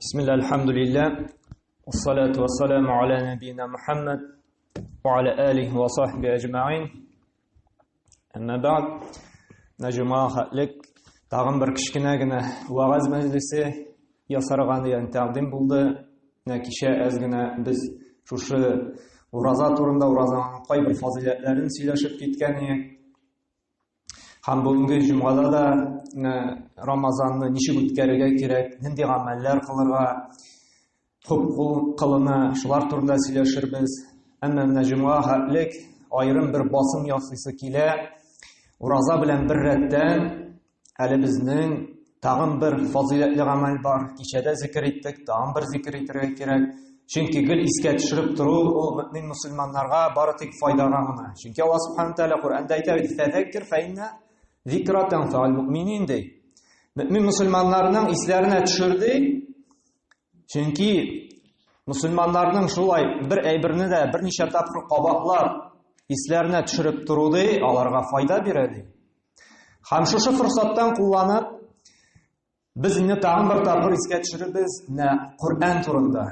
Бисмилла, альхамдулилля, вассалату вассаламу аля набийна Мухаммад ва аля алихи ва сахби әҗмәгыйн. Әмма бәгъд, менә җомга хәтлек тагын бер кечкенә генә вәгазь мәҗлесе ясарга дигән тәкъдим булды. Менә кичә әз генә без шушы ураза турында, уразаның кайбер фазыйләтләрен сөйләшеп киткән идек. Һәм бүгенге җомгада да Рамазанны ничек үткәрергә кирәк, нинди гамәлләр кылырга хуп кылына, шулар турында сөйләшербез. Әмма менә җомга хәтлек аерым бер басым ясыйсы килә. Ураза белән бер рәттән әле безнең тагын бер фазыйләтле гамәл бар. Кичәдә зикер иттек, тагын бер зикер итәргә кирәк. Чөнки гел искә төшереп тору ул мөмин мусульманнарга бары тик файдага гына. Чөнки Аллаһ субхана тәгалә Коръәндә әйтә бит: "Фәзәккир фәиннә зикра танфаул муъминин" ди. Мөмин мусульманнарның исләренә төшер ди. Чөнки мусульманнарның шулай бер әйберне дә берничә тапкыр кабатлап исләренә төшереп тору ди, аларга файда бирә ди. Һәм шушы форсаттан кулланып, без инде тагын бер тапкыр искә төшеребез менә Коръән турында.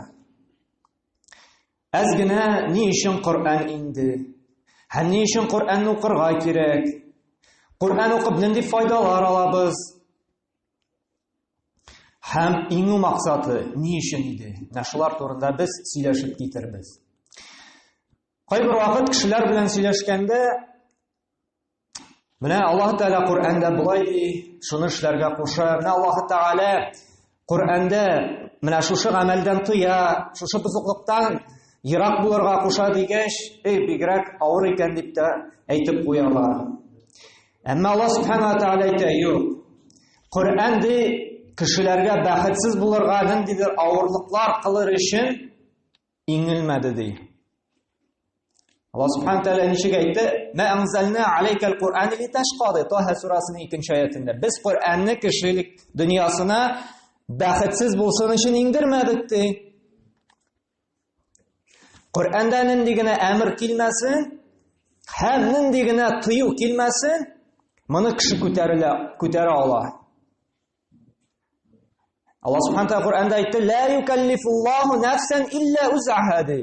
Әз генә ни өчен Коръән инде? Һәм ни өчен Коръәнне укырга кирәк? Коръән укып нинди файдалар алабыз? Һәм иңү максаты ни өчен иде? Менә шулар турында без сөйләшеп китербез. Кайбер вакыт кешеләр белән сөйләшкәндә Менә Аллаһ Тәгалә Коръәндә болай ди, шуны эшләргә куша. Менә Аллаһ Тәгалә Коръәндә менә шушы гамәлдән тыя, шушы бозыклыктан ерак булырга куша дигәч, эй, бигрәк авыр икән дип тә әйтеп куялар. Әмма Аллаһ Субхану ва Тәгалә әйтә, юк. Коръән ди, кешеләргә бәхетсез булырга, ниндидер авырлыклар кылыр өчен иңелмәде ди. Алла Субхану Тәгалә ничек әйтте? Мә анзална алейкал Кур'ан литашка ди. Таһа сурасының икенче аятында. Без Коръәнне кешелек дөньясына бәхетсез булсын өчен иңдермәдек ди. Коръәндә нинди генә әмер килмәсен, һәм нинди генә тыю килмәсен, моны кеше күтәрелә, күтәрә ала. Алла Субхану тәгалә Коръәндә әйтте: "Ла юкаллифуллаһу нафсан илля узаха" ди.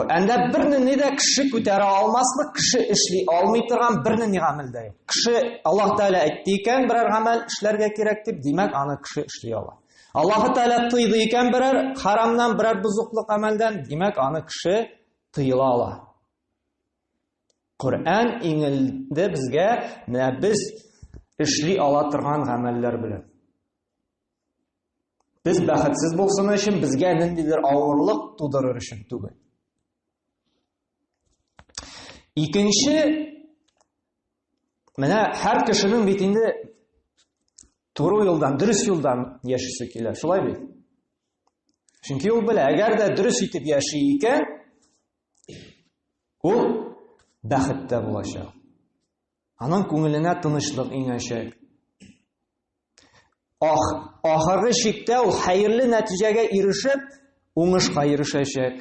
Коръәндә бернинди дә кеше күтәрә алмаслык, кеше эшли алмый торган бернинди гамәл дә юк. Кеше Аллаһ Тәгалә әйтте икән, берәр гамәл эшләргә кирәк дип, димәк, аны кеше эшли ала. Аллаһ Тәгалә тыйды икән берәр харамнан, берәр бозыклык гамәлдән, димәк, аны кеше тыела ала. Коръән иңелде безгә, менә без эшли ала торган гамәлләр белән. Без бәхетсез булсын өчен, безгә ниндидер авырлык тудырыр өчен түгел. Икенче, менә һәр кешенең бит инде туры юлдан, дөрес юлдан яшисе килә, шулай бит? Чөнки ул белә, әгәр дә дөрес итеп яши икән, Ул бәхеттә булачак. Аның күңеленә тынычлык иңәчәк. Ах, ахыргы чиктә ул хәерле нәтиҗәгә ирешеп, уңышка ирешәчәк.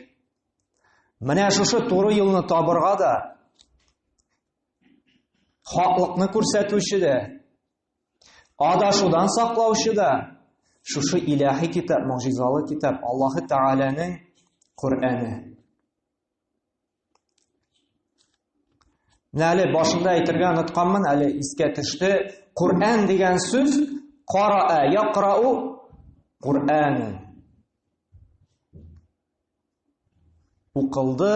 Менә шушы туры юлны табырга да, хаклыкны күрсәтүче дә, адашудан саклаучы да шушы илаһи китап, могҗизалы китап, Аллаһы Тәгаләнең Коръәне. Менә әле башында әйтергә онытканмын, әле искә төште. Коръән дигән сүз караа, якрау Коръән. Укылды,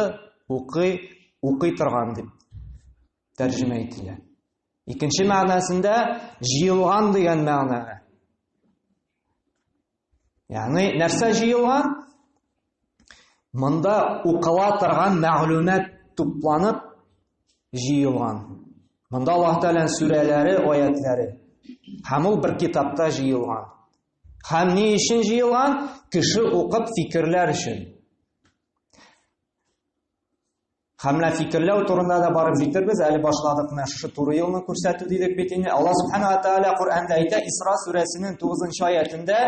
укый, укый торган дип тәрҗемә ителә. Икенче мәгънәсендә җыелган дигән мәгънәдә. Ягъни нәрсә җыелган? Монда укыла торган мәгълүмат тупланып җыелган. Монда Аллаһ Тәгаләнең сүрәләре, аятләре. Һәм ул бер китапта җыелган. Һәм ни өчен җыелган? Кеше укып фикерләр өчен. Һәм менә фикерләү турында да барып җитербез. Әле башладык менә шушы туры юлны күрсәтү дидек бит инде. Аллаһ субхана ва тааля Коръәндә әйтә, Исра сүрәсенең 9 аятендә: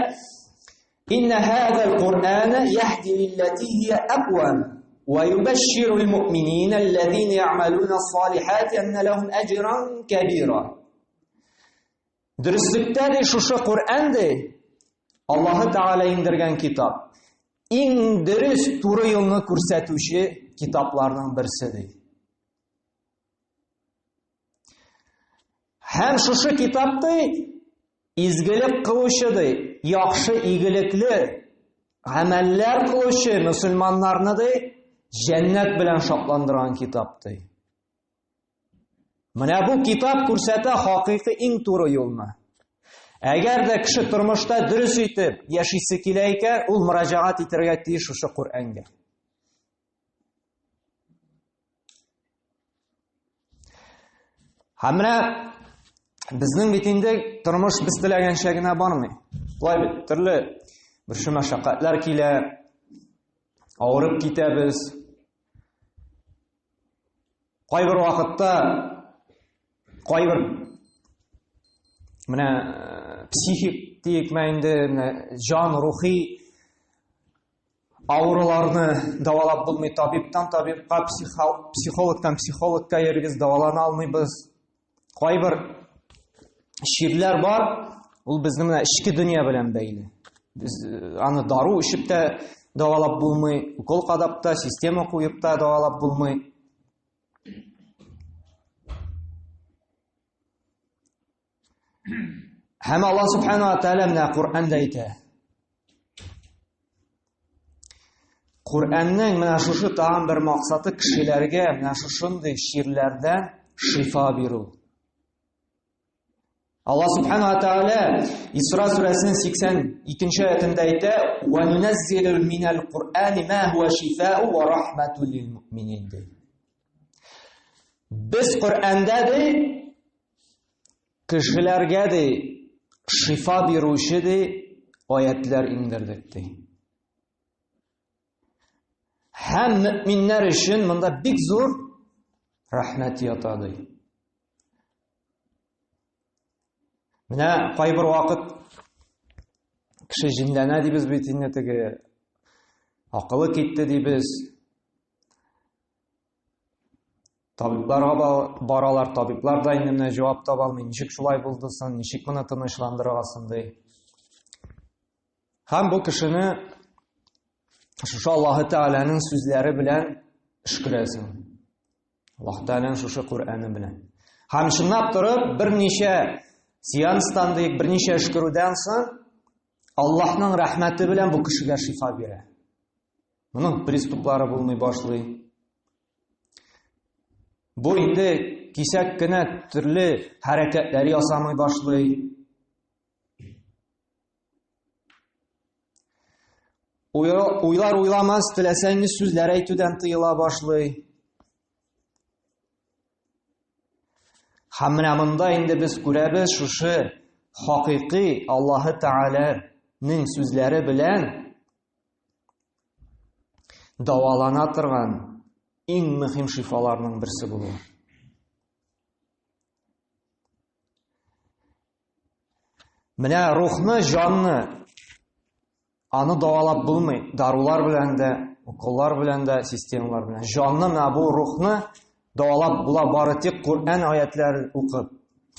"Инна хазал Кур'ана яһди лиллати хия аквам ва юбашширул муъминина аллазина я'малуна ас-салихати анна лахум аҗран кабира." Дөреслектә ди шушы Коръән ди. Аллаһы Тәгалә иңдергән китап. Иң дөрес туры юлны күрсәтүче китапларның берсе ди. Һәм шушы китап ди изгелек кылучы ди, яхшы игелекле гамәлләр кылучы мөселманнарны ди җәннәт белән шатландырган китап ди. Менә бу китап күрсәтә хакыйкый иң туры юлны. Әгәр дә кеше тормышта дөрес итеп яшисе килә икән, ул мөрәҗәгать итәргә тиеш шушы Коръәнгә. Һәм менә безнең бит инде тормыш без теләгәнчә генә бармый. Шулай бит, төрле борчу мәшәкатьләр килә, авырып китәбез. Кайбер вакытта кайбер менә э, психик диекме инде, менә җан, рухи авыруларны дәвалап булмый. Табибтан табибка, психологтан психологка йөрибез, дәвалана алмыйбыз. Кайбер чирләр бар, ул безнең менә эчке дөнья белән бәйле. Без э, аны дару эчеп тә дәвалап булмый, укол кадап та, система куеп та дәвалап булмый. Һәм Аллаһ субхана ва тааля менә Коръәндә әйтә. Коръәннең менә шушы тагын бер максаты кешеләргә менә шушындый чирләрдән шифа бирү. Аллаһ субхана ва тааля Исра сүрәсенең 82-нче аятында әйтә: "Ва нуназзилу минал Куръани ма хуа шифау ва рахматул лил муъминин" ди. Без Коръәндә ди кешеләргә ди шифа бирүче ди аятлар иңдердек ди. Һәм мөминнәр өчен монда бик зур рәхмәт ята ди. Менә кайбер вакыт кеше җенләнә дибез бит инде теге акылы китте дибез. Табибларга баралар, табиблар да инде менә җавап таба алмый, ничек шулай булды соң, ничек моны тынычландырырга соң ди. Һәм бу кешене шушы Аллаһы Тәгаләнең сүзләре белән өшкерәсең. Аллаһ Тәгаләнең шушы Коръәне белән. Һәм чынлап торып, берничә сеанстан диек, берничә өшкерүдән соң Аллаһның рәхмәте белән бу кешегә шифа бирә. Моның приступлары булмый башлый. Бу инде кисәк кенә төрле хәрәкәтләр ясамый башлый. Уйлар уйламас, теләсә нинди сүзләр әйтүдән тыела башлый. Һәм менә монда инде без күрәбез шушы хакыйкый Аллаһы Тәгаләнең сүзләре белән дәвалана торган иң мөһим шифаларның берсе булуы. Менә рухны, җанны аны дәвалап булмый. Дарулар белән дә, уколлар белән дә, системалар белән. Җанны, менә бу рухны дәвалап була бары тик Коръән аятларын укып,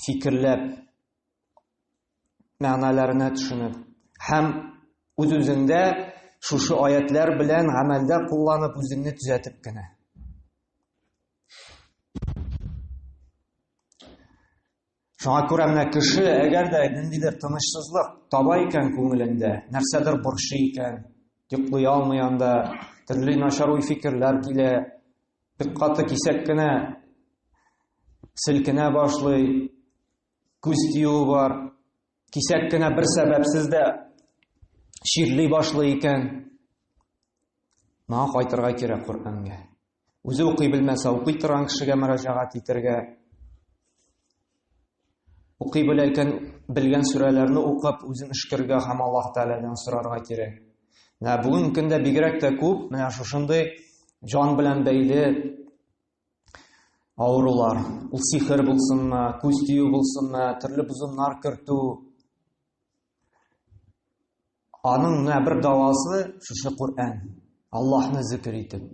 фикерләп, мәгънәләренә төшенеп һәм үз-үзеңдә шушы аятлар белән гамәлдә кулланып үзеңне төзәтеп кенә. Шуңа күрә менә кеше, әгәр дә ниндидер тынычсызлык таба икән күңелендә, нәрсәдер борчый икән, йоклый алмый анда, төрле начар уй-фикерләр килә, бик каты кисәк кенә селкенә башлый, күз тиюе бар, кисәк кенә бер сәбәпсез дә чирли башлый икән, моңа кайтырга кирәк Коръәнгә. Үзе укый белмәсә, укый торган кешегә мөрәҗәгать итәргә. Укый белә икән, белгән сүрәләрне укып, үзен өшкергә һәм Аллаһ Тәгаләдән сорарга кирәк. Менә бүгенге көндә бигрәк тә күп менә шушындый җан белән бәйле авырулар. Ул сихер булсынмы, күз тию булсынмы, төрле бозымнар кертү. Аның менә бер дәвасы шушы Коръән. Аллаһны зикр итеп.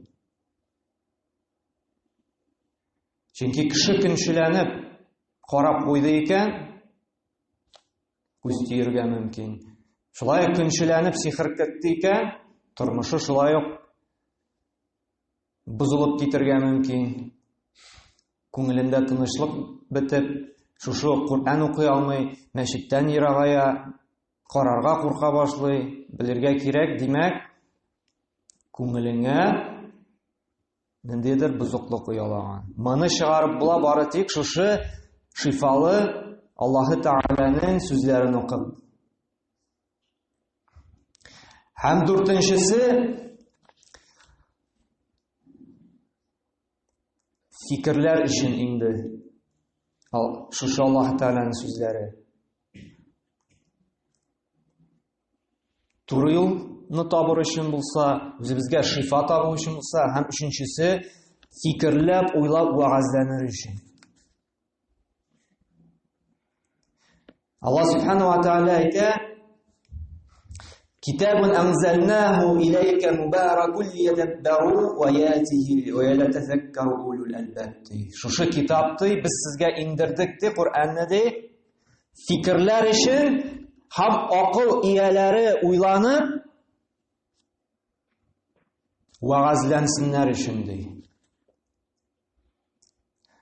Чөнки кеше көнчеләнеп карап куйды икән, күз тиергә мөмкин. Шулай ук көнчеләнеп сихер кертте икән, тормышы шулай ук бозылып китергә мөмкин. Күңелендә тынычлык бетеп, шушы ук Коръән укый алмый, мәчеттән ерагая, карарга курка башлый. Белергә кирәк, димәк, күңелеңә ниндидер бозыклык оялаган. Моны чыгарып була бары тик шушы шифалы Аллаһы Тәгаләнең сүзләрен укып. Һәм дүртенчесе фикерләр өчен инде шушы Аллаһы Тәгаләнең сүзләре. Туры юлны табыр өчен булса, үзебезгә шифа табу өчен булса, һәм өченчесе фикерләп, уйлап вәгазьләнер өчен. Аллаһ субхану ва тааля әйтә: Китабун анзалнаху иләйкә мубаракун лиядаббару аятихи ва ятазаккару улул албаб. Шушы китапты без сезгә иңдердек ди Коръәнне ди. Фикерләр өчен һәм акыл ияләре уйланып вәгазьләнсеннәр өчен ди.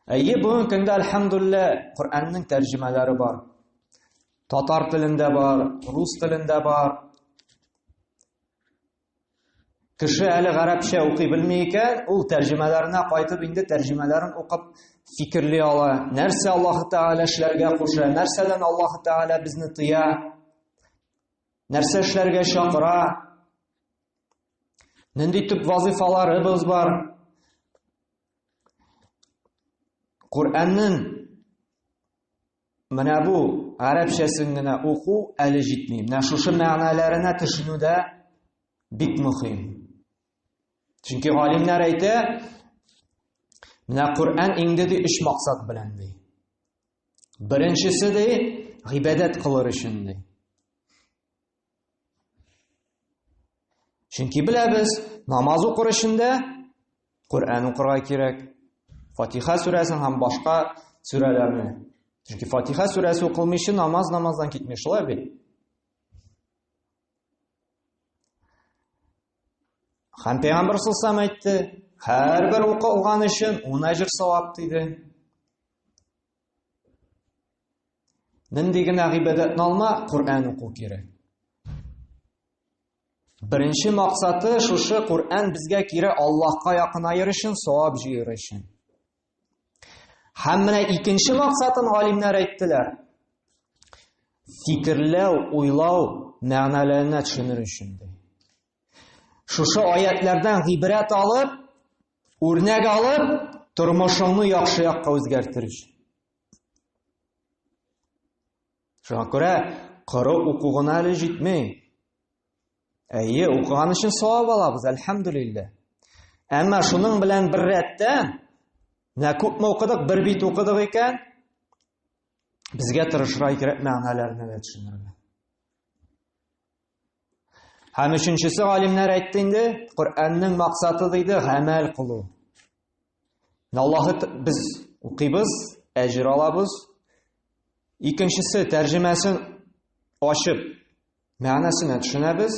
Әйе, бүгенге көндә әлхәмдулилла Коръәннең тәрҗемәләре бар. Татар телендә бар, рус телендә бар. Кеше әле гарәпчә укый белми икән, ул тәрҗемәләренә кайтып инде тәрҗемәләрен укып фикерли ала. Нәрсә Аллаһ Тәгалә эшләргә куша, нәрсәдән Аллаһ Тәгалә безне тыя, нәрсә эшләргә чакыра, нинди төп вазифаларыбыз бар. Коръәннең Менә бу гарәпчәсен генә уку әле җитми. Менә шушы мәгънәләренә төшенү дә бик мөһим. Чөнки галимнәр әйтә, менә Коръән инде ди өч максат белән ди. Беренчесе ди, гыйбадәт кылыр өчен ди. Чөнки беләбез, намаз укыр өчен дә Коръән укырга кирәк. Фатиха сүрәсен һәм башка сүрәләрне. Чөнки Фатиха сүрәсе укылмыйча намаз намаздан китми, шулай бит? Һәм Пәйгамбер саллаллаху әйтте, һәрбер укылган өчен 10 әҗер савап диде. Нинди генә гыйбадәтне алма, Коръән уку кирәк. Беренче максаты шушы Коръән безгә кире Аллаһка якынаер өчен, савап җыер өчен. Һәм менә икенче максатын галимнәр әйттеләр. Фикерләү, уйлау мәгънәләренә төшенер өчен. Шушы аятлардан гыйбрәт алып, үрнәк алып, тормышыңны яхшы якка үзгәртер өчен. Шуңа күрә коры уку гына әле җитми. Әйе, укыган өчен савап алабыз, әлхәмдүлилләһ. Әмма шуның белән бер рәттән, менә күпме укыдык, бер бит укыдык икән, безгә тырышырга кирәк мәгънәләрне дә төшенергә. Һәм өченчесе галимнәр әйтте инде, Коръәннең максаты диде гамәл кылу. Аллаһы без укыйбыз, әҗер алабыз. Икенчесе тәрҗемәсен ачып, мәгънәсенә төшенәбез.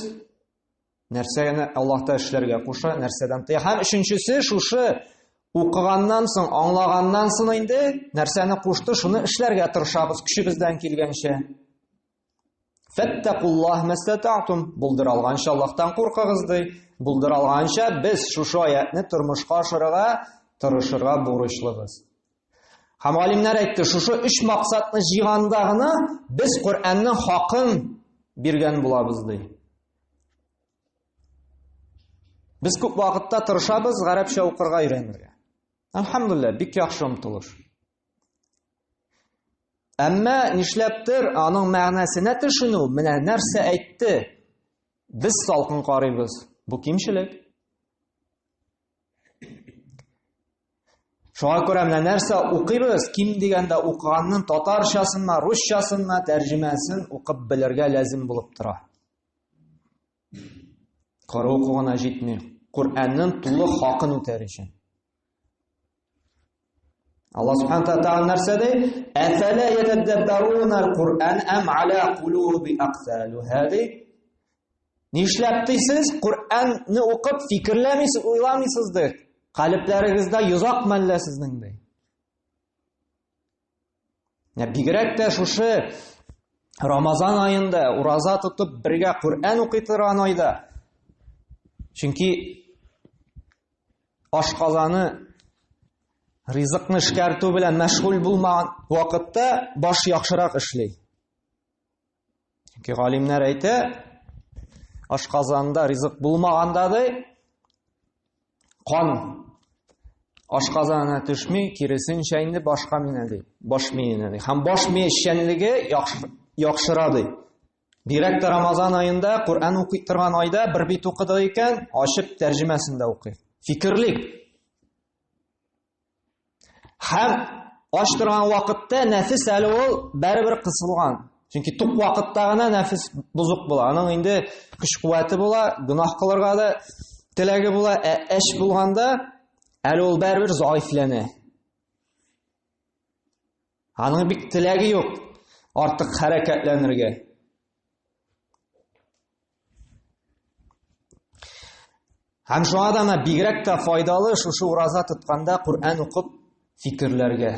Нәрсә генә Аллаһ та эшләргә куша, нәрсәдән тыя. Һәм өченчесе шушы укыганнан соң, аңлаганнан соң инде нәрсәне кушты, шуны эшләргә тырышабыз көчебездән килгәнчә. Фәттәкуллаһ мәстәтәтум. Булдыра алганча Аллаһтан куркыгыз ди. Булдыра алганча без шушы аятны тормышка ашырырга тырышырга бурычлыбыз. Һәм галимнәр әйтте, шушы өч максатны җыйганда гына без Коръәннең хакын биргән булабыз ди. Без күп вакытта тырышабыз гарәпчә укырга өйрәнергә. Әлхәмдулилла, бик яхшы омтылыш. Әмма нишләптер аның мәгънәсенә төшенү, менә нәрсә әйтте, без салкын карыйбыз. Бу кимчелек. Шуңа күрә менә нәрсә укыйбыз, ким дигәндә укыганның татарчасынмы, русчасынмы тәрҗемәсен укып белергә ләзим булып тора. Коры уку гына җитми. Коръәннең тулы хакын үтәр өчен. Аллаһ Субхану ва Тааля нәрсә ди? Әфәлә ятадаббаруна аль-Куръан ам аля кулуби аксалуха ди. Нишләп дисез? Коръәнне укып фикерләмисез, уйламыйсыз ди. Калебләрегездә йозак мәллә сезнең ди. Ә бигрәк тә шушы Рамазан аенда ураза тотып бергә Коръән укый торган айда. Чөнки ашказаны ризыкны эшкәртү белән мәшгуль булмаган вакытта баш яхшырак эшли. Чөнки галимнәр әйтә, ашказанында ризык булмаганда ди, кан ашказанына төшми, киресенчә инде башка минә ди, баш миенә ди. Һәм баш мие эшчәнлеге яхшыра ди. Бигрәк тә Рамазан аенда Коръән укый торган айда бер бит укыдык икән, ачып тәрҗемәсен дә укыйк. Фикерлик. Һәм ач торган вакытта нәфес әле ул бәрібір кысылган. Чөнки тук вакытта гына нәфес бозык була. Аның инде көч-куәте була, гөнаһ кылырга да теләге була. Ә әч булганда әле ул бәрібір заифләнә. Аның бик теләге юк артык хәрәкәтләнергә. Һәм шуңа да менә бигрәк тә файдалы шушы ураза тотканда Коръән укып фикерләргә.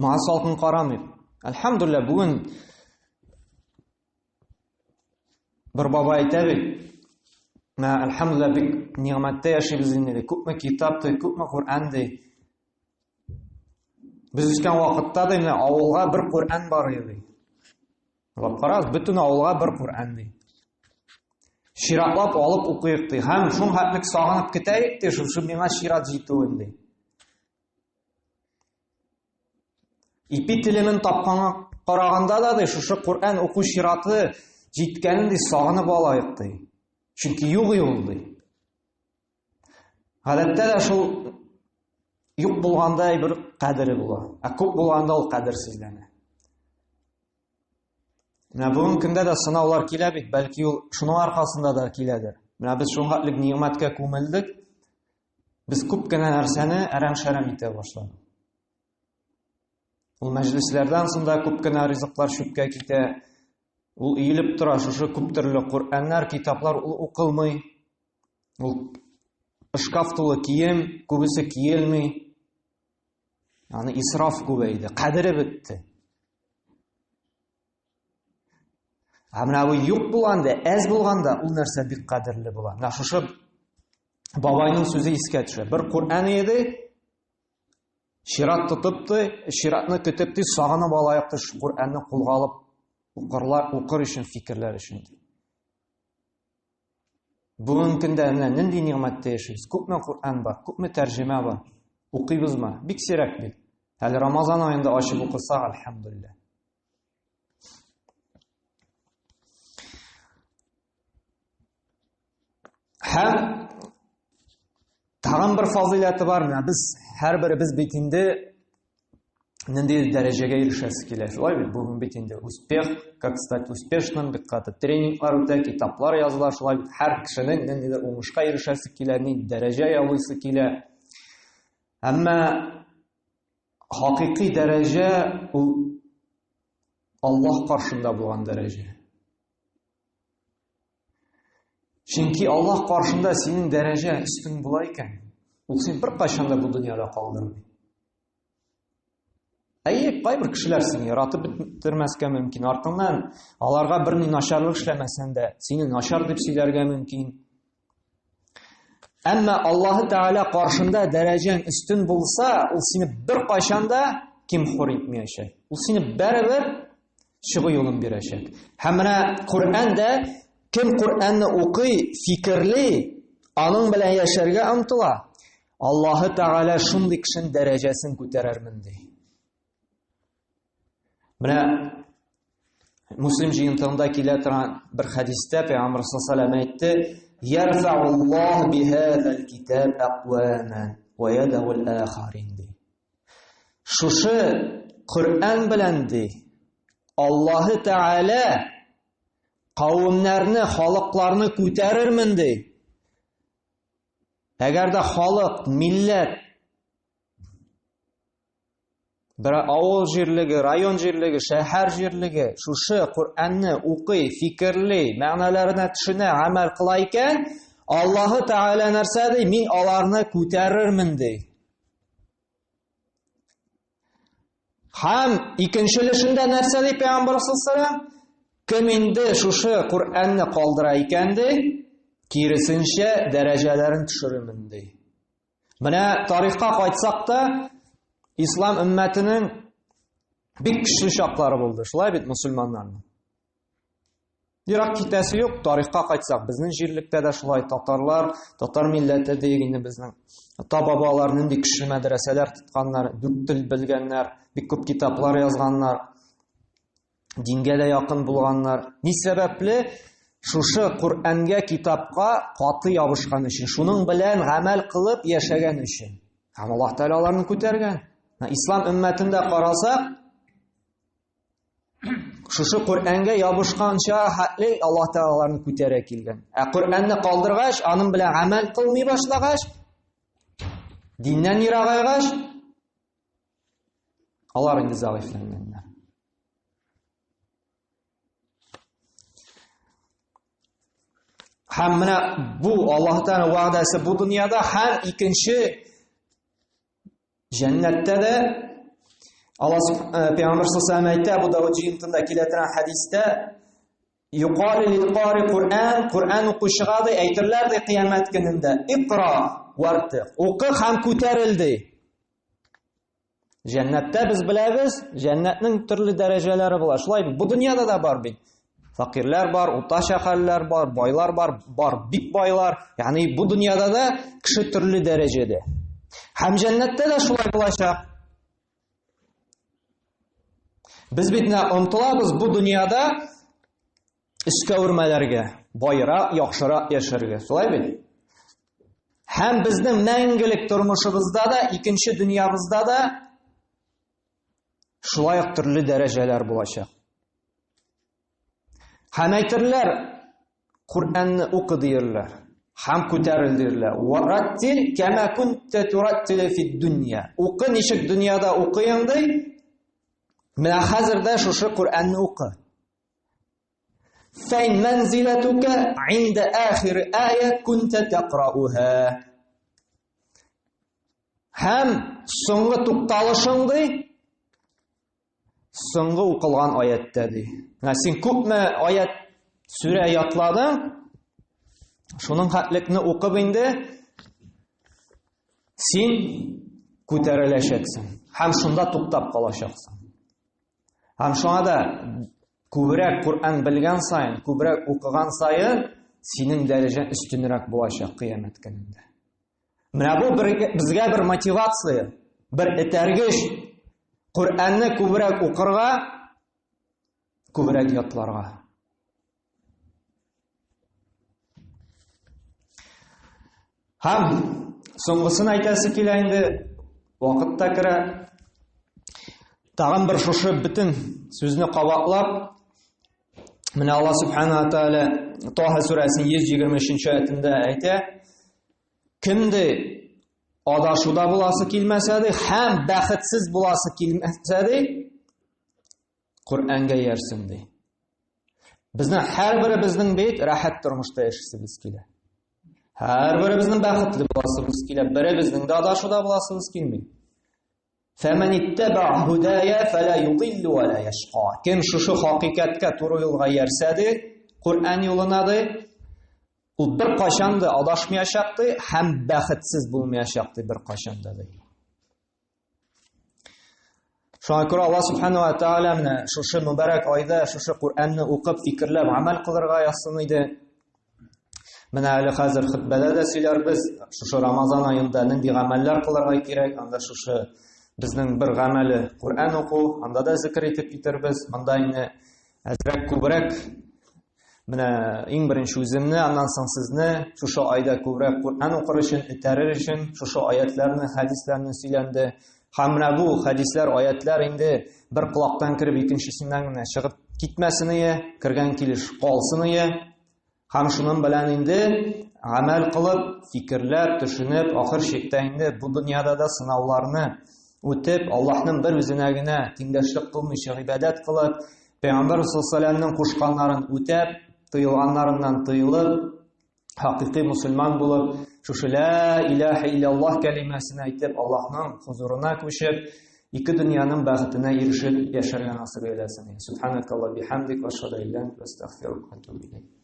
Моңа салкын карамыйм. Әлхәмдулилла, бүген бер баба әйтә бит, менә әлхәмдулилла бик нигъмәттә яшибез инде, ди. Күпме китап ди, күпме Коръән ди. Без үскән вакытта ди, менә авылга бер Коръән бар иде. Уйлап карагыз, бөтен авылга бер Коръән ди. Чиратлап алып укыйк ди. Һәм шул хәтлек сагынып көтәйек ди, шушы миңа чират җитүен ди. Ипи телемен тапканга караганда да ди, шушы Коръән уку чираты җиткәнен ди, сагынып алайык ди. Чөнки юк ул ди. Гадәттә дә шул юк булганда бер кадере була. Ә күп булганда ул кадерсезләнә. Менә бүгенге көндә дә сынаулар килә бит, бәлки ул шуның аркасында да киләдер. Менә без шуңа хәтлек нигъмәткә күмелдек. Без күп кенә нәрсәне әрәм-шәрәм итә башладык. Ул мәҗлесләрдән соң да күп кенә ризыклар чүпкә китә. Ул иелеп тора, шушы күп төрле Коръәннәр, китаплар ул укылмый. Ул шкаф тулы кием, күбесе киелми. Аны исраф күбәйде, кадере бетте. Ә менә бу юк булганда, әз булганда ул нәрсә бик кадерле була. Менә шушы бабайның сүзе искә төшә. Бер Коръән иде, чират тотып ты, чиратны көтеп ты, сагынып алаяк ты Коръәнне кулга алып укырлар, укыр өчен, фикерләр өчен. Бүгенге көндә менә нинди нигъмәттә яшибез? Күпме Коръән бар, күпме тәрҗемә бар? Укыйбызмы? Бик сирәк бит. Әле Рамазан аенда ачып укысак, әлхәмдулилла. Һәм тагын бер фазыйләте бар. Менә без һәрберебез бит инде нинди дәрәҗәгә ирешәсе килә. Шулай бит, бүген бит инде успех, как стать успешным, бик каты тренинглар үтә, китаплар языла, шулай бит һәр кешенең ниндидер уңышка ирешәсе килә, нинди дәрәҗә яулыйсы килә. Әмма хакыйкый дәрәҗә ул Аллаһ каршында булган дәрәҗә. Чөнки Аллаһ каршында синең дәрәҗә өстен була икән, ул сине беркайчан да бу дөньяда калдырмый. Әйе, кайбер кешеләр сине яратып бетермәскә мөмкин. Артыңнан аларга берни начарлык эшләмәсәң дә, сине начар дип сөйләргә мөмкин. Әмма Аллаһы Тәгалә каршында дәрәҗәң өстен булса, ул сине беркайчан да ким-хур итмәячәк. Ул сине барыбер чыгу юлын бирәчәк. Һәм менә Коръәндә кем Коръәнне укый, фикерли, аның белән яшәргә омтыла, Аллаһы Тәгалә шундый кешенең дәрәҗәсен күтәрермен ди. Менә Муслим җыентыгында килә торган бер хәдистә Пәйгамбер саллаллаһу алейһи әйтте: "Ярфa'уллаһ бихазал китаб ақваман ва яд'у ахарин" ди. Шушы Коръән белән ди, Аллаһы Тәгалә кавемнәрне, халыкларны күтәрермен ди. Әгәр дә халык, милләт Бер авыл җирлеге, район җирлеге, шәһәр җирлеге шушы Коръәнне укый, фикерли, мәгънәләренә төшенә, гамәл кыла икән, Аллаһы Тәгалә нәрсә ди? Мин аларны күтәрермен ди. Һәм икенче өлешендә нәрсә ди Пәйгамбәр саллаллаһу Кем инде шушы Коръәнне калдыра икән ди, киресенчә дәрәҗәләрен төшерермен ди. Менә тарихка кайтсак та, ислам өммәтенең бик көчле чаклары булды. Шулай бит мусульманнарның. Ерак китәсе юк, тарихка кайтсак, безнең җирлектә дә шулай татарлар, татар милләте диек инде безнең. Ата-бабалар нинди көчле мәдрәсәләр тотканнар, дүрт тел белгәннәр, бик күп китаплар язганнар, дингә дә якын булганнар. Ни сәбәпле? Шушы Коръәнгә, китапка каты ябышкан өчен, шуның белән гамәл кылып яшәгән өчен. Һәм Аллаһ Тәгалә аларны күтәргән. Ислам өммәтендә карасак, Шушы Коръәнгә ябышканча хәтле Аллаһ Тәгалә аларны күтәрә килгән. Ә Коръәнне калдыргач, аның белән гамәл кылмый башлагач, диннән ерагайгач, алар инде зәгыйфьләнгәннәр. Һәм менә бу Аллаһ Тәгалә вәгъдәсе бу дөньяда һәм икенче Җәннәттә дә Аллаһ э, Пәйгамбәр саллаллаху алейһи әйтә, Абу Давыд җыентында килә торган хәдистә, Юқали лил кари Куръан, Куръан укучыга ди әйтерләр ди кыямәт көнендә, Икра вартык. Укы һәм күтәрел ди. Җәннәттә без беләбез, җәннәтнең төрле дәрәҗәләре була. Шулай бит, бу дөньяда да бар бит. Фәкыйрьләр бар, уртача хәлләр бар, байлар бар, бар бик байлар. Ягъни бу дөньяда да кеше төрле дәрәҗәдә. Һәм җәннәттә дә шулай булачак. Без бит менә омтылабыз бу дөньяда өскә үрмәләргә, байрак, яхшырак яшәргә. Шулай бит? Һәм безнең мәңгелек тормышыбызда да, икенче дөньябызда да шулай ук төрле дәрәҗәләр булачак. Һәм әйтерләр, Коръәнне укы диерләр. Һәм күтәрел диерләр. Вараттил кама кунта тураттил фид дөнья. Укы ничек дөньяда укыйың ди? Менә хәзер дә шушы Коръәнне укы. Фәин мәнзиләтүкә инда ахир ая кунта тәкърауха. Һәм соңгы тукталышың ди, соңгы укылган аяттә ди. Менә син күпме аят сүрә ятладың, шуның хәтлекне укып инде син күтәреләчәксең һәм шунда туктап калачаксың. Һәм шуңа да күбрәк Коръән белгән саен, күбрәк укыган саен синең дәрәҗәң өстенрәк булачак кыямәт көнендә. Менә бу бер, безгә бер мотивация, бер этәргеч Коръәнне күбрәк укырга, күбрәк ятларга. Һәм соңгысын әйтәсе килә инде, вакыт та керә. Тагын бер шушы бөтен сүзне кабатлап, менә Алла Субхана Тааля Таһа сүрәсенең 123 аятында әйтә, Кемде адашуда буласы килмәсә ди, һәм бәхетсез буласы килмәсә ди, Коръәнгә иярсен ди. Безнең һәрберебезнең бит рәхәт тормышта яшисебез килә. Һәрберебезнең бәхетле буласыбыз килә. Беребезнең дә адашуда буласыбыз килми. Фәмән иттәбә һудая фәлә юдиллу ва ла яшка. Кем шушы хакыйкатькә туры юлга иярсә ди, Коръән юлына ди, ул бер кайчан да адашмаячак ди һәм бәхетсез булмаячак ди бер кайчан да ди. Шуңа күрә Аллаһ субхану ва тааля менә шушы мөбарәк айда шушы Коръәнне укып, фикерләп, гамәл кылырга язсын иде. Менә әле хәзер хөтбәдә дә сөйләрбез, шушы Рамазан аенда нинди гамәлләр кылырга кирәк, анда шушы безнең бер гамәле Коръән уку, анда да зикер итеп китербез. Монда инде әзрәк күбрәк менә иң беренче үземне, аннан соң сезне шушы айда күбрәк Коръән укыр өчен, этәрер өчен шушы аятларны, хәдисләрне сөйләнде. Һәм менә бу хәдисләр, аятлар инде бер колактан кереп икенчесеннән генә чыгып китмәсен ие, кергән килеш калсын ие. Һәм шуның белән инде гамәл кылып, фикерләп, төшенеп, ахыр чиктә инде бу дөньяда да сынауларны үтеп, Аллаһның бер үзенә генә тиңдәшлек кылмыйча гыйбадәт кылып, Пәйгамбәр саллаллаһу кушканнарын үтәп, тыелганнарыннан тыелып, хакыйкый мусульман булып, шушы ла илаһа илляллаһ кәлимәсен әйтеп, Аллаһның хузурына күчеп, ике дөньяның бәхетенә ирешеп яшәргә насыйп әйләсен. Субханакаллаһ бихамдик ва ашһаду ан ла илаһа илля анта астагфирука ва атубу илейк.